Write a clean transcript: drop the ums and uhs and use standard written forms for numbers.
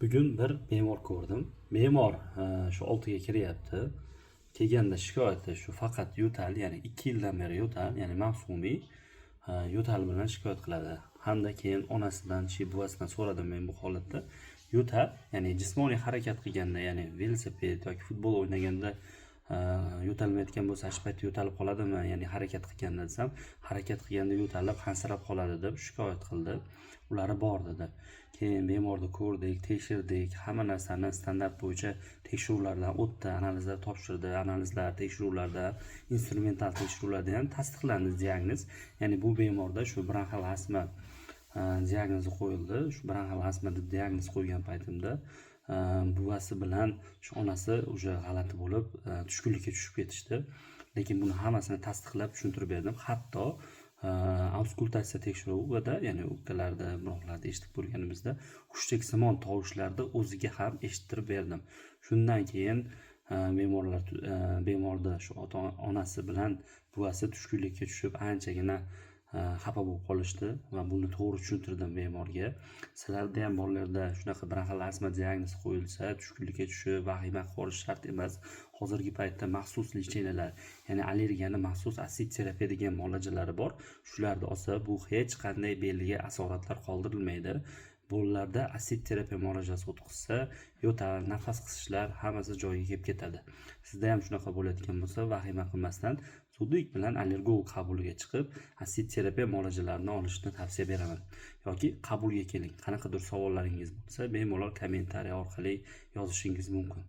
Bugun bir bemor ko'rdim. Bemor shu 6 ga kiryapti. Kelganda shikoyati shu faqat yo'tal, ya'ni 2 yildan beri yo'tal, ya'ni mavsumiy yo'tal bilan shikoyat qiladi. Hamda keyin onasidan, chi buvasidan so'radim men bu holatda. Yo'tal, ya'ni jismoniy harakat qilganda, ya'ni velosiped yoki futbol o'ynaganda yo'talmayotgan bo'lsa, shu paytda yo'talib qoladimi, ya'ni harakat qilganda desam, harakat qilganda yo'talib, hansirab qoladi deb shikoyat qildi. Ulari bor dedi. Keyin bemorni ko'rdik, tekshirdik, hamma narsani standart bo'yicha tekshiruvlardan o'tdi, analizlar topshirdi, analizlar, tekshiruvlarda, instrumental tekshiruvlarda ham tasdiqlandi diagnoz. Ya'ni bu bemorda shu bronxial astma diagnozi qo'yildi. Shu bronxial astma deb diagnoz qo'ygan paytimda buvasi bilan shu onasi уже g'alati bo'lib, tushkunlikka tushib ketishdi. Lekin buni hammasini tasdiqlab tushuntirib berdim. Hatto auskultatsiya tekshiruvida, ya'ni o'pkalarda, bronxlarda eshitib ko'rganimizda hushtaksimon tovushlarni o'ziga ham eshittirib berdim. Shundan keyin bemorlar bemorni shu ota onasi bilan buvasi tushkunlikka tushib, anchagina xafa bo'lib qolishdi va buni to'g'ri tushuntirdim bemorga. Sizlarda ham bolalarda shunaqa bronxial astma diagnozi qo'yilsa, tushkunlikka tushib, vahima qilib qolish shart emas. Hozirgi paytda maxsus лечения lar, ya'ni allergiyani maxsus ASIT terapiya degan muolajalari bor. Shularni olsa, bu hech qanday belgi, asoratlar qoldirilmaydi. Bolalarda ASIT terapiya muolajasi o'tkazsa, yo'tal, nafas qisishlar hammasi joyiga kelib ketadi. Sizda ham shunaqa bo'layotgan bo'lsa, vahima qilmasdan zudlik bilan allergolog qabuliga chiqib, ASIT terapiya muolajalarini olishni tavsiya beraman. Yoki qabulga keling. Qanaqadir savollaringiz bo'lsa, bemalol kommentariya orqali yozishingiz mumkin.